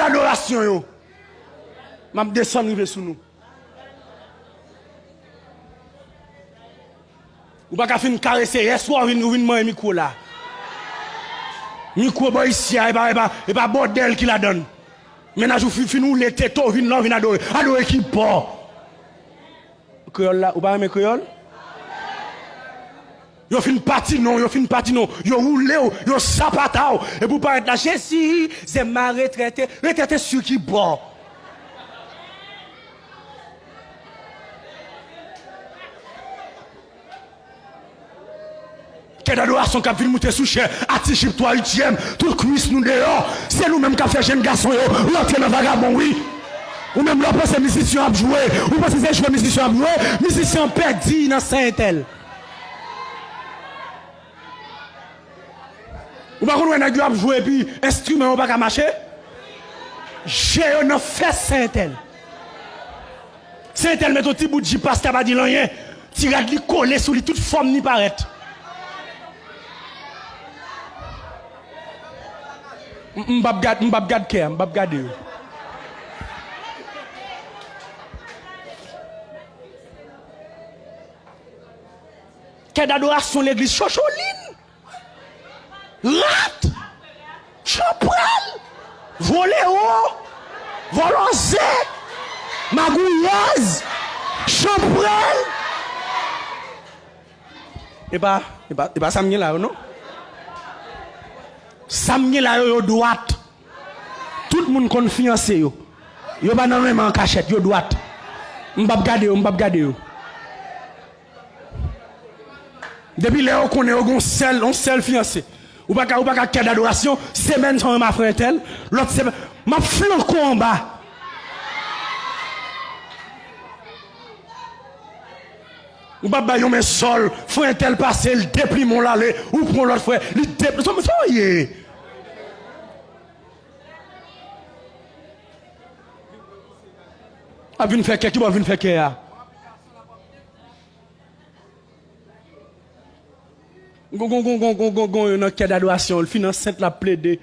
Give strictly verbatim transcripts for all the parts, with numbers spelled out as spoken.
adorasyon yo. M ap desann rive sou nou. Ou pa ka fin karese yè swa, ou vin, ou vin manyen mikwo la. Mikwo bò isi a, e pa, e pa, e pa bòdèl ki ladann. Mennaj ou fin, fin woule tete w, vin la, ou vin adore. Adore ki bò? Kreyòl la, ou pa renmen kreyòl? Yo fin pati non, yo fin pati non. Yo woule w, yo sapata w. Epi w parèt la, Jezi, se ma retrete. Retrete sou ki bò? Kèt adorasyon k ap vin moute sou chè, atis jip twa uityèm, tout kwis nou deyò. Se nou menm k ap fè jenn gason yo rantre nan vagabon, wi. Ou menm lè w panse mizisyen ap jwe, ou panse se jwe mizisyen ap jwe, mizisyen an pèdi nan sen entèl. Ou pa konn wè nèg yo ap jwe epi enstriman yo pa ka mache? Je yo nan fès sen entèl. Sen entèl met yon ti bout jip pastè pa di l anyen. Ti rad li kole sou li, tout fòm ni parèt. M, m p ap gad, m p ap gad kè a, m p ap gade yo. Kè dadorasyon legliz Chocholin. Rat! Chanpral! Volewo! Vòlò ze! Magouyèz! Chanpral! E pa, e pa, e pa sa m gen la yo, non. Sa m gen la yo, yo dwat. Tout moun konn fiyanse yo. Yo pa nan renmen an kachèt, yo dwat. M p ap gade yo, m p ap gade yo. Depi lè yo konnen yo gon sèl, yon sèl fiyanse. Ou pa ka, ou pa ka kè dadorasyon, semèn sa w renmen a frè entèl, lòt semèn, m ap flanke w anba. Ou p ap bay yon men sòl, frè entèl pase, l deplimen w l ale, ou pran lòt frè, li dep-, sa, sa w ye? Ap vin fè kè, ki bò vin fè kè a? Gon, gon, gon, gon, gon, gon, gon, yon nan kè dadorasyon, l fin ansent, l ap plede.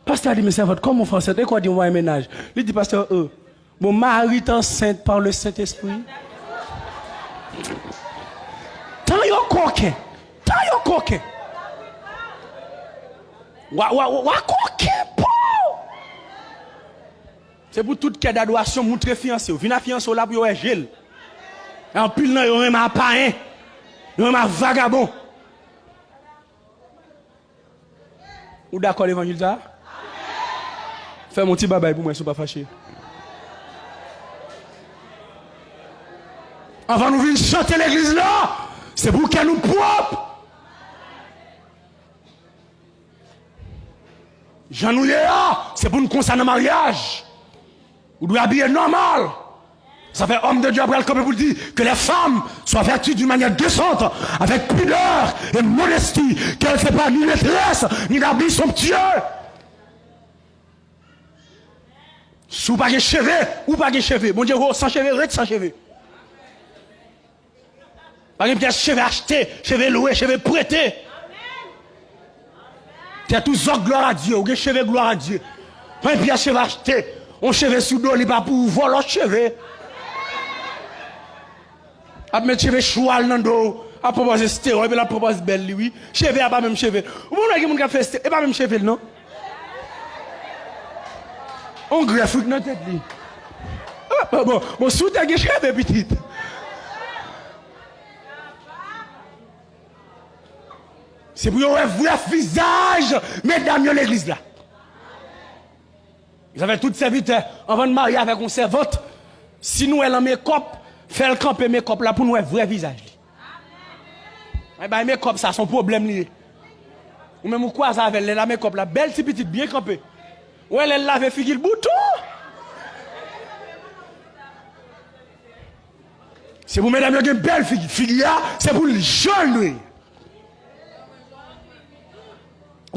Pastè a di, men sèvant, kòman w fè ansent? E kò di, w pa gen mennaj. Li di, pastè, euh, bon, Marie est enceinte par le Saint-Esprit. Tan yo koken. Tan yo koken. Wa, wa, wa, wa koken, po! Se pou tout kè dadorasyon moutre fiyanse w. Vin a fiyanse w la pou yo wè je l. E anpil nan yo renmen a payen. Yo renmen a vagabon. Ou dakò levanjil sa a? Fè m yon ti babay pou mwen si w pa fache. Anvan nou vin chante legliz la, se pou kè nou pwòp. Jan nou ye a, se pou n konsa nan maryaj. Ou dwe abiye nòmal. Sa fè òm de Dye a pral kanpe pou l di, que les femmes soient vêtues d'une manière décente, avec pudeur et modestie, qu'elles ne soient pas ni maîtresses, ni d'habits somptueux. Si w pa gen cheve, ou pa gen cheve. Bondye wè w san cheve, ret san cheve. Pa gen pyès cheve achte, cheve lwe, cheve prete. Tèt ou zòk, glwa a Dye, ou gen cheve, glwa a Dye. Pa gen pyès cheve achte. On cheve sou do, li pa pou ou, vòlò cheve. Ap met cheve chwal nan do w, ap pwopoze stewòy, epi l ap pwopoze bèl li, wi. Cheve a pa menm cheve. Ou konn wè gen moun k ap fè ste-, e pa menm cheve l, non. On grèf, wi, k nan tèt li. Ah, bon, bon, bon, si w te gen cheve, pitit. Se pou yo wè vrè vizaj medam yo legliz la. Sa fè tout sèvitè, anvan n marye avèk yon sèvant, si nou wè l an mekòp, fè l kanpe mekòp la pou n wè vrè vizaj li. Ay, bay mekòp sa, se yon pwoblèm li ye. Ou menm ou kwaze avè l, lè l a mekòp la, bèl ti pitit byen kanpe. Ou wè lè l lave figi l bouton. Se pou medam yo gen bèl figi. Figi a, se pou l jan l dwe.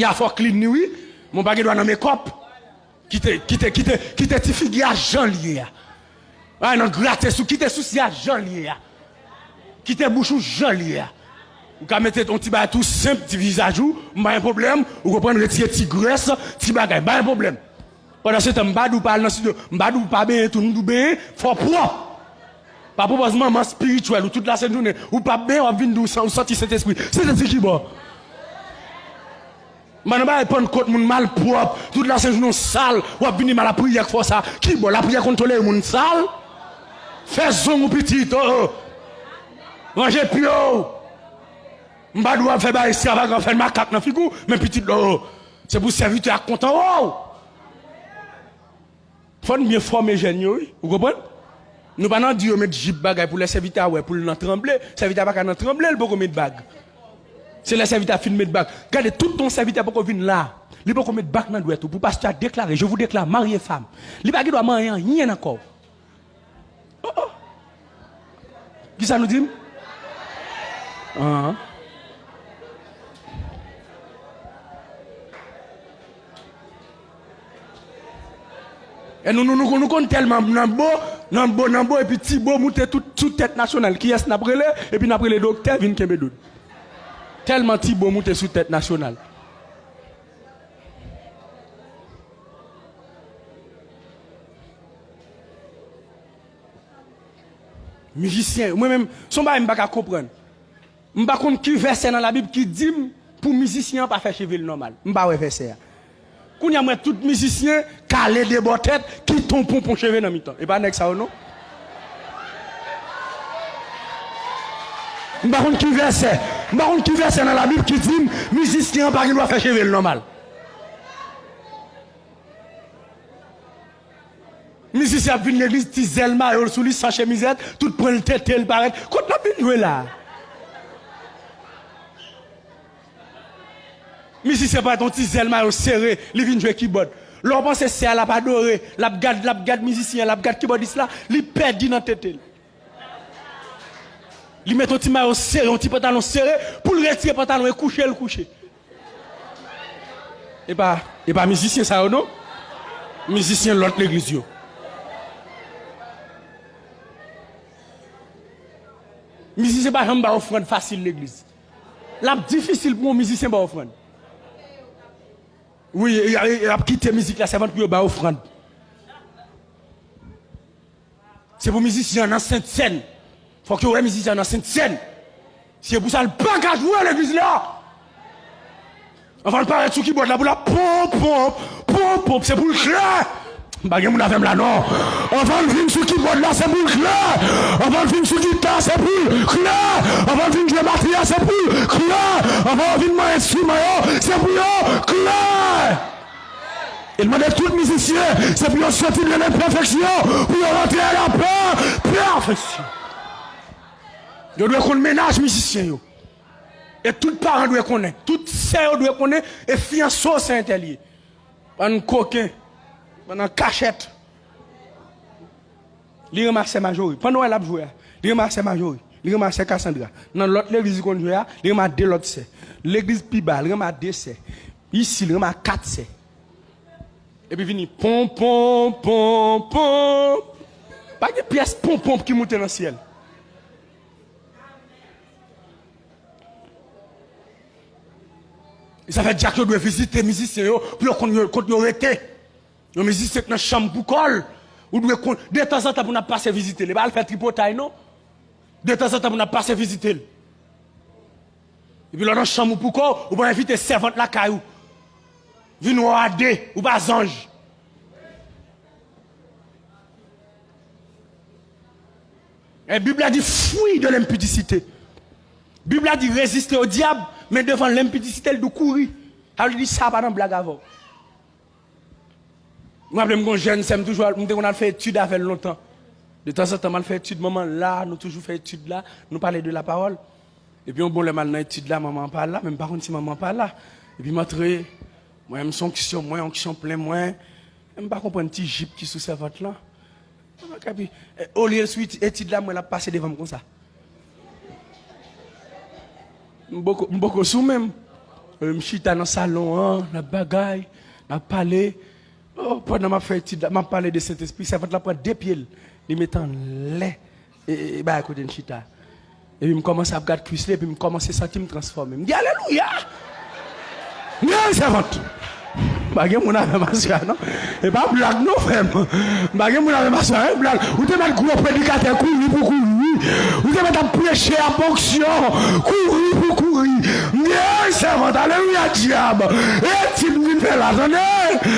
Ya fò clean li wi, men w pa gen dwa nan mekòp. Kite, kite, kite, kite ti figi a jan l ye a. Pa nan grate sou, kite sousi a jan l ye a. Kite bouch ou jan l ye a. Ou ka mete yon ti bagay tou senp, ti vizaj ou, m pa gen pwoblèm. Ou konprann, retire ti grès, ti bagay, m pa gen pwoblèm. Pandan se tan, m pa di w pa al nan estidyo, m pa di w pa benyen tou, m di w benyen, fò w pwòp. Pa pwopòz manman espirityèl ou tout lasent jounen, ou p ap benyen, w ap vin di w san-, ou santi Sentespri. Sentespri ki bò? M pa nan bagay Pannkòt, moun malpwòp, tout lasent jounen w sal, w ap vin di m al lapriyè k fè w sa. Ki bò? Lapriyè konn tolere moun sal? Fè zong ou pitit, o, o. Ranje pye w. M pa di w al fè bagay ekstravagan, fè makak nan figi w, men pitit, o, o. Se pou sèvitè a kontan wè w. Fò n byen fòme jèn yo, wi. Ou konprann? Nou pa nan di yo met jip bagay pou lè sèvitè a wè, pou l nan tranble. Sèvitè a pa ka nan tranble, l poko met bag. Se lè sèvitè a fin met bag. Gade, tout tan sèvitè poko vin la, li poko met bag nan dwèt ou. Pou pastè a deklare, "Je vous déclare mari et femme." Li pa gen dwa manyen anyen nan kò w. Oh, oh. Kisa nou di m? An. E nou, nou, nou, nou konn tèlman nan bo, nan bo, nan bo, epi ti bo moute tout sou tèt Nasyonal. Kiyès n ap rele? Epi n ap rele doktè vin kenbe dòd. Tèlman ti bo moute sou tèt Nasyonal. Mizisyen, mwen menm, se yon bagay m pa ka konprann. M pa konn ki vèsè nan Labib ki di m pou mizisyen an pa fè cheve l nòmal. M pa wè vèsè a. Kounye a, m wè tout mizisyen kale de bò tèt, kite yon ponpon cheve nan mitan. E pa nèg sa yo, non. M pa konn ki vèsè, m pa konn ki vèsè nan Labib ki di m mizisyen an pa gen dwa fè cheve l nòmal. Mizisyen ap vin legliz, ti zèl mayo l sou li, san chemizèt, tout pwen l tete l parèt. Kot n ap vin jwe la? Mizisyen parèt yon ti zèl mayo sere, li vin jwe kibòd. Lè w panse sè a l ap adore, l ap gad, l ap gad mizisyen an, l ap gad kibòdis la, li pèdi nan tete l. Li met yon ti mayo sere, yon ti pantalon sere, pou l retire pantalon e kouche, l kouche. E pa, e pa mizisyen sa yo, non. Mizisyen lòt legliz yo. Mizisyen pa janm bay ofrann fasil legliz. L ap difisil pou yon mizisyen bay ofrann. Wi, y, y, y ap kite mizik la sèvant pou yo bay ofrann. Se pou mizisyen an nan sentsèn. Fòk yo wè mizisyen an nan sentsèn. Se pou sa l pa ka jwe legliz la. Anvan l parèt sou kibòd la pou l ap ponp, ponp, ponp, ponp, se pou l klè. M pa gen moun avè m la, non. Anvan l vin sou kibòd la, se pou l klè. Anvan l vin sou gita, se pou l klè. Anvan l vin jwe batri a, se pou l klè. Anvan yo vin manyen enstriman yo, se pou yo klè. E l mande tout mizisyen, se pou yo soti de lenpèfeksyon, pou yo rantre a la pè-, pèfeksyon. Yo dwe konn mennaj mizisyen yo. E tout paran dwe konnen. Tout sè yo dwe konnen, e fiyanse w se entèl ye. Bann koken. Bann an kachèt. Li renmen ak sè Majori. Pandan w wè l ap jwe a, li renmen ak sè Majori. Li renmen ak sè Kasandra. Nan lòt legliz li konn jwe a, li renmen ak de lòt sè. Legliz pi ba, li renmen ak de sè. Isi, li renmen ak kat sè. Epi vini pon, pon, pon, pon. Pa gen pyès pon, pon ki moute nan syèl. E sa fè dyak yo dwe vizite mizisyen yo pou yo konn yo, kot yo rete. Yon mizisyen k nan chanm pou kò l, ou dwe konn, detanzantan pou n ap pase vizite l. E pa al fè tripotay, non. Detanzantan pou n ap pase vizite l. Epi lè w nan chanm ou pou kò w, ou pa envite sèvant lakay ou. Vin wè w a de, ou pa zanj. E Bib la di, fuis de l'impudicité. Bib la di, reziste o dyab, men devan lenpidisite, l di w kouri. Sa vle di sa pa nan blag avè w. M raple m gon jèn sè m toujou, m te konn al fè etid avè l lontan. Detanzantan, m al fè etid, manman la, nou toujou fè etid la, nou pale de lapawòl. Epi yon bon lè m al nan etid la, manman an pa la, men m pa konn si manman an pa la. Epi m antre, mwen, m se onksyon mwen, onksyon plen mwen. M pa konprann ti jip ki sou sèvant lan. Epi, eh, olye l sou eti-, etid la, m wè l ap pase devan m konsa. M poko, m poko sou menm. M chita nan salon an, n ap bagay, n ap pale. Oh, pandan m ap fè etid la, m ap pale de Sentespri, sèvant la pran de pye l, li met anlè, e, e, bagay kote n chita. Epi m kòmanse ap gad kwis li, epi m kòmanse santi m transfòme. M di, "Alelouya! Mèsi, sèvant!" M pa gen moun avè m aswè a non. E pa blag non, frè m. M pa gen moun avè m aswè a, e blag. Ou te mèt gwo predikatè kouri pou kouri. Ou te mèt ap preche ap onksyon. Kouri pou kouri. M gen sèvant, alelouya, dyab. Etid m vin fè la, tande.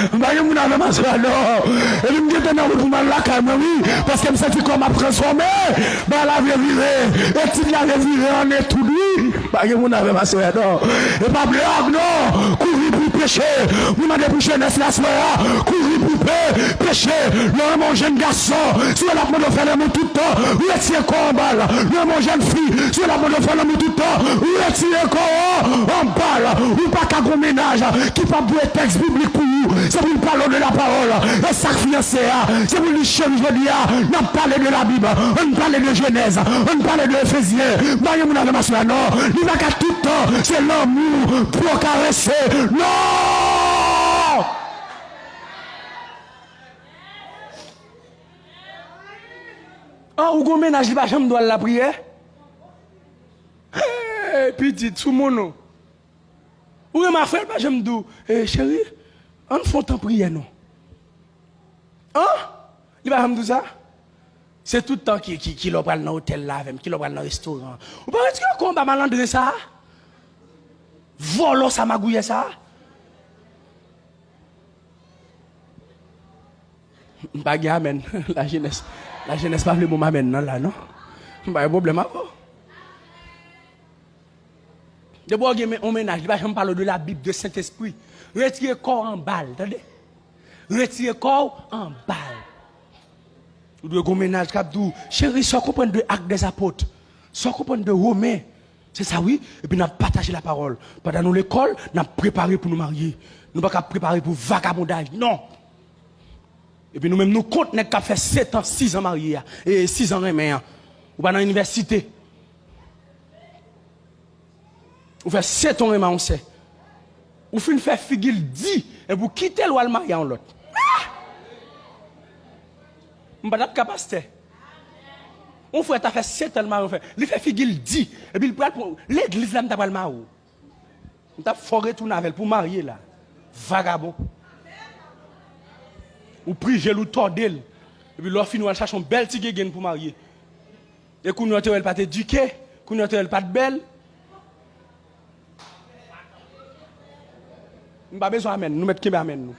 M pa gen moun avè m aswè a non. Epi m gentan nan wout pou m al lakay mwen, wi. Paske m santi kò m ap transfòme. Bagay la vle vire. Etid la vle vire an etid, wi. Pa gen moun avè m aswè a non. E pa blag non. Kouri pou peche. Mwen mande pou jenès la aswè a. Kouri pou pe, peche. Lè w renmen yon jèn gason, si w wè l ap mande w fè lanmou tout tan, retire kò w anba l. Lè w renmen yon jèn fi, si w wè l ap mande w fè lanmou tout tan, retire kò w anba l. Ou pa ka gon mennaj ki p ap voye tèks biblik pou ou. Se pou l pale w de la pawòl. E sa k fiyanse a, se pou l di cheri jodi a, n ap pale de Labib, ann pale de Jenèz, ann pale de Efezyen. M pa gen moun avè m aswè a non. Li pa ka tout tan, se lanmou pou yo karese. Non! An, ou gon mennaj, li pa janm dwe al lapriyè? Hey, pitit, sou moun ou. Ou renmen frè, li pa janm di w, "Eh, cheri, ann fè yon tan priyè non." An? Li pa janm di w sa? Se tout tan ki, ki, ki lè w pral nan otèl la avè m, ki lè w pral nan restoran. Ou pa retire kò w anba malandren sa a? Vòlò sa, magouyè sa a? M pa gen amèn. Lajenès, lajenès pa vle bon amèn nan la, non. M pa gen pwoblèm avè w. Depi w gen men-, yon mennaj, li pa janm pale w de Labib, de Sentespri. Retire kò w anba l, tande? Retire kò w anba l. Ou dwe gon mennaj k ap di w, "Cheri, sa w konprann de Actes des Apôtres? Sa w konprann de Women?" Se sa, wi. Epi n ap pataje lapawòl. Pandan nou lekòl, n ap prepare pou nou marye. Nou pa ka prepare pou vagabondaj, non. Epi nou menm, nou kont nèg k ap fè sèt an, sis an marye a, e sis an renmen an. Ou pa nan inivèsite. Ou fè sèt an renmen yon sè. Ou fin fè figi l di, epi w kite l, w al marye a yon lòt. Ah! M pa t ap ka pastè. Yon frè ta fè sèt an l marye yon frè. Li fè figi l di, epi l pral pran legliz la, m ta pral marye w. M t ap fè w retounen avè l pou w marye la. Vagabon. Ou prije l, ou tòde l. Epi lè w fini, w al chache yon bèl ti gengenn pou w marye. E kounye a w te wè l pa t edike, kounye a w te wè l pa t bèl. M pa bezwen amèn, nou mèt kenbe amèn nou.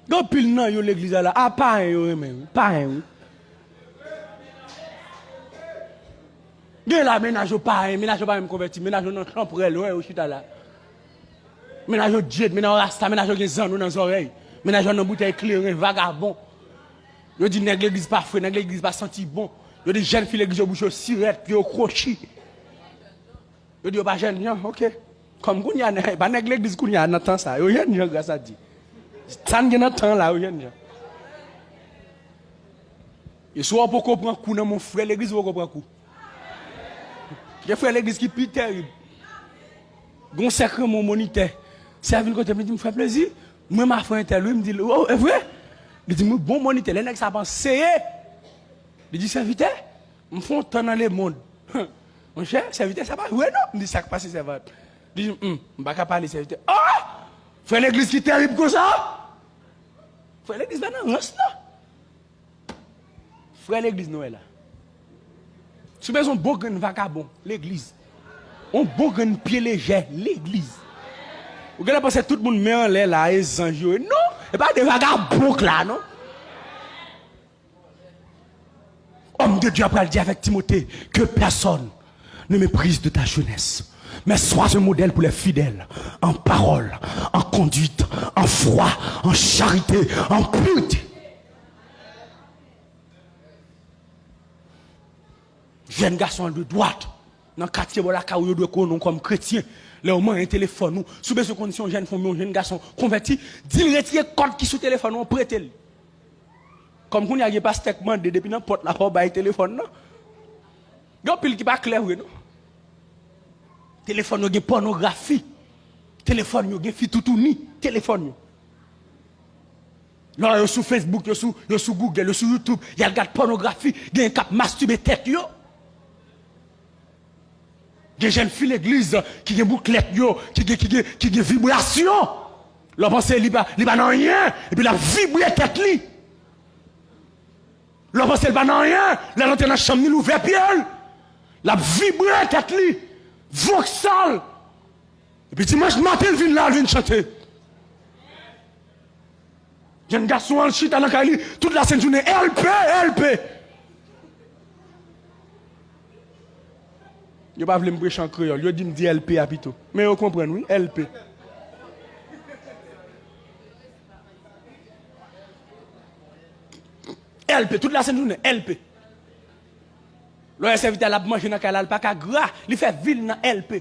Gen anpil nan yo legliz la la, a payen yo renmen, wi, payen, wi. Gen la mennaj yo payen, mennaj yo pa menm konvèti, mennaj yo nan chanpwèl, wè, yo chita la. Mennaj yo djed, mennaj yo rasta, mennaj yo gen zanno nan zòrèy, mennaj yo nan boutèy kleren, vagabon. Yo di nèg legliz pa fre, nèg legliz pa santi bon. Yo di jèn fi legliz yo bouch yo sirèt, pye yo kwochi. Yo di yo pa jènjan, oke. Kòm kounye a, nè-, e pa nèg legliz kounye a nan tan sa, yo jènjan gras a Dye. Sa n gen nan tan la, yo jènjan. E si w poko pran kou nan men yon frè legliz, ou poko pran kou. Gen frè legliz ki pi tèrib. Gon sè k renmen yon monitè. Sè a vin kote m, li di m, "Frè Plezi, mwen renmen frè entèl, wi." M di l, "O, e vre?" Li di m, "Wi, bon monitè, lè nèg sa ap anseye." Li di, "Sèvitè, m fè yon tan nan lemonn." Monchè, sèvitè, sa pa vre non. M di, "Sa k pase, sèvant?" Li di, "Hum, m pa ka pale, sèvitè." Ah! Frè legliz ki tèrib konsa? Frè legliz pa nan rans non. Frè legliz nou wè la. Si w bezwen yon bon grenn vagabon, legliz. Yon bon grenn pye lejè, legliz. Ou genlè panse tout moun men anlè la, e zanj yo ye. Non, e pa de vagabon k la, non. Homme de Dieu a pral di avèk Timote, que personne ne méprise de ta jeunesse, mais sois un modèle pour les fidèles en parole, en conduite, en foi, en charité, en pureté. Jèn gason de dwat, nan katye bò lakay ou, yo dwe konnen w kòm kretyen. Lè w manyen telefòn ou, si w bezwen konn si yon jèn fanm, yon jèn gason konvèti, di l retire kòd ki sou telefòn ou an, prete l. Kòm kounye a gen pastè k mande depi nan pòt la, fò w bay telefòn nan. Gen anpil ki pa klè vre non. Telefòn yo gen pònografi. Telefòn yo gen fi toutouni. Telefòn yo. Lò yo sou Facebook, yo sou, yo sou Google, yo sou YouTube, y al gad pònografi, gen k ap mastibe tèt yo. Gen jèn fi legliz ki gen bouklèt yo, ki gen, ki gen, ki gen vibrasyon. Lè w panse li pa, li pa nan anyen, epi l ap vibre tèt li. Lè w panse l pa nan anyen, lè l antre nan chanm ni l ouvè pye l. L ap vibre tèt li. Voksal. Epi dimanch maten l vin la, l vin chante. Jèn gason an chita nan kay li tout lasent jounen, L P, L P. Yo pa vle m preche an kreyòl, yo di m di L P a pito. Men yo konprann wi, L P. L P, tout lasent jounen, L P. Lè w wè sèvitè la ap manje nan kay la, l pa ka gra, li fè vi l nan L P.